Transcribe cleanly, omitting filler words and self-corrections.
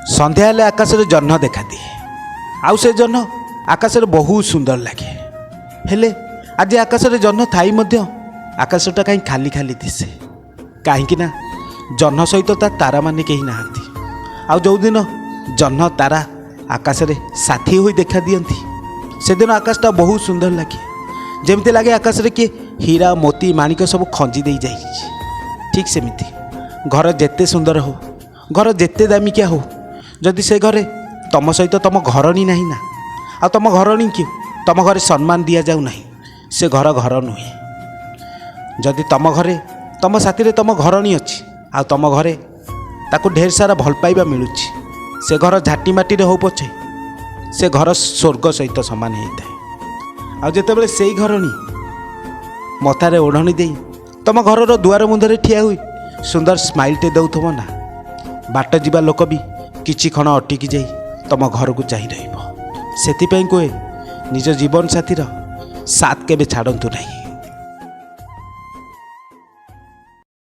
ସନ୍ଧ୍ୟା ହେଲେ ଆକାଶରେ ଜହ୍ନ ଦେଖାଦିଏ, ଆଉ ସେ ଜହ୍ନ ଆକାଶରେ ବହୁତ ସୁନ୍ଦର ଲାଗେ। ହେଲେ ଆଜି ଆକାଶରେ ଜହ୍ନ ଥାଇ ମଧ୍ୟ ଆକାଶଟା କାହିଁ ଖାଲି ଖାଲି ଦିଶେ? କାହିଁକି ନା ଜହ୍ନ ସହିତ ତା ତାରାମାନେ କେହି ନାହାନ୍ତି। ଆଉ ଯେଉଁଦିନ ଜହ୍ନ ତାରା ଆକାଶରେ ସାଥୀ ହୋଇ ଦେଖା ଦିଅନ୍ତି, ସେଦିନ ଆକାଶଟା ବହୁତ ସୁନ୍ଦର ଲାଗେ। ଯେମିତି ଲାଗେ ଆକାଶରେ କିଏ ହୀରା, ମୋତି, ମାଣିକ ସବୁ ଖଞ୍ଜି ଦେଇ ଯାଇଛି। ଠିକ୍ ସେମିତି ଘର ଯେତେ ସୁନ୍ଦର ହଉ, ଘର ଯେତେ ଦାମିକିଆ ହଉ, ଯଦି ସେ ଘରେ ତମ ସହିତ ତମ ଘରଣୀ ନାହିଁ ନା, ଆଉ ତମ ଘରଣୀକି ତମ ଘରେ ସମ୍ମାନ ଦିଆଯାଉ ନାହିଁ, ସେ ଘର ଘର ନୁହେଁ। ଯଦି ତମ ଘରେ ତମ ସାଥିରେ ତମ ଘରଣୀ ଅଛି, ଆଉ ତମ ଘରେ ତାକୁ ଢେର ସାରା ଭଲ ପାଇବା ମିଳୁଛି, ସେ ଘର ଝାଟି ମାଟିରେ ହଉ ପଛେ, ସେ ଘର ସ୍ୱର୍ଗ ସହିତ ସମାନ ହେଇଥାଏ। ଆଉ ଯେତେବେଳେ ସେଇ ଘରଣୀ ମଥାରେ ଓଢ଼ଣୀ ଦେଇ ତମ ଘରର ଦୁଆର ମୁନ୍ଧରେ ଠିଆ ହୋଇ ସୁନ୍ଦର ସ୍ମାଇଲ୍ଟେ ଦେଉଥିବ ନା, ବାଟ ଯିବା ଲୋକ ବି କିଛି କ୍ଷଣ ଅଟକି ଯାଇ ତମ ଘରକୁ ଚାହିଁ ରହିବ। ସେଥିପାଇଁ କୁହେ, ନିଜ ଜୀବନ ସାଥୀର ସାଥ କେବେ ଛାଡ଼ନ୍ତୁ ନାହିଁ।